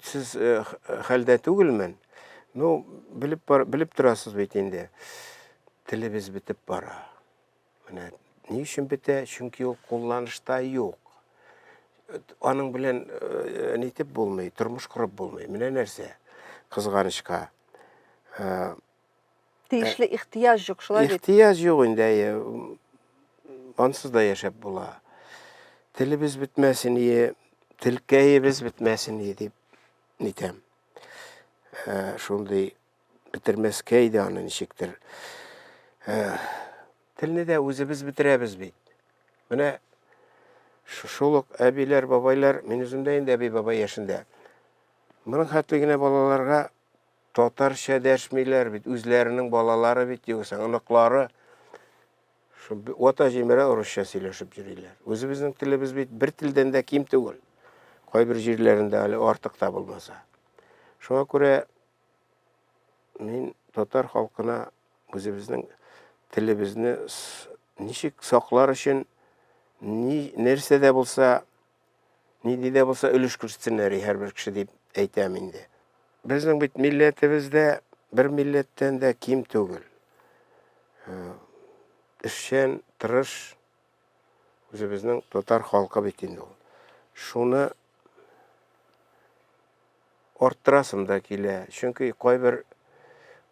өметсез э, хәлдә түгелмен. Ну, белеп бар, белеп торасыз бит инде. Телебез бетеп бара. Менә ни өчен бетә? Чөнки ул кулланышта юк. Аның белән э, нитеп булмый, тормыш корып булмый. Менә нәрсә кызганычка. Э, Тиешле ихтыяҗ юк, шулай бит? Ихтыяҗ юк инде, әйе. Ансыз да яшәп була. Телебез бетмәсен ие, телкәебез бетмәсен ие дип нитәм. Э, шундый бетермәскә иде аны ничектер. Э, телне дә үзебез бетерәбез бит. Менә шул ук әбиләр, бабайлар, мин үзем дә инде әби-бабай яшендә. Моның хәтле генә балаларга татарча дәшмиләр бит, үзләренең балалары бит югыйсә, оныклары. Шул вата җимерә урысча сөйләшеп йөриләр. Үзебезнең телебез бит бер телдән дә ким түгел. Кайбер җирләрендә әле артык та булмаса. Шуңа күрә мин татар халкына үзебезнең телебезне ничек саклар өчен ни нәрсә дә булса, нинди дә булса өлеш кертсеннәр һәрбер кеше дип әйтәм инде. Безнең бит милләтебез дә бер милләттән дә ким түгел. Э, эшчән, тырыш үзебезнең татар халкы бит инде ул. Шуны арттырасым да килә. Чөнки кайбер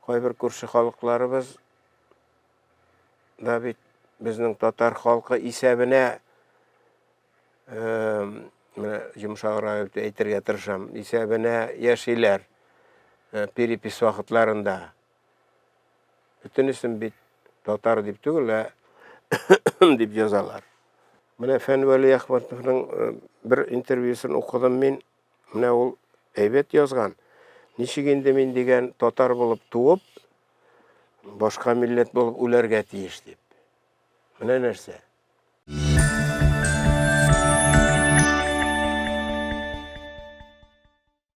кайбер күрше халыкларыбыз да бит безнең татар халкы исәбенә менә йомшаграк итеп әйтергә тырышам, исәбенә яшиләр перепись вакытларында. Бөтенесен бит татар дип түгел, ә дип язалар. Менә Фән Вәлиәхмәтовның бер интервьюсын укыдым мин. Менә ул әйбәт язган. Ничек инде мин дигән татар булып туып, башка милләт булып үләргә тиеш дип. Менә нәрсә.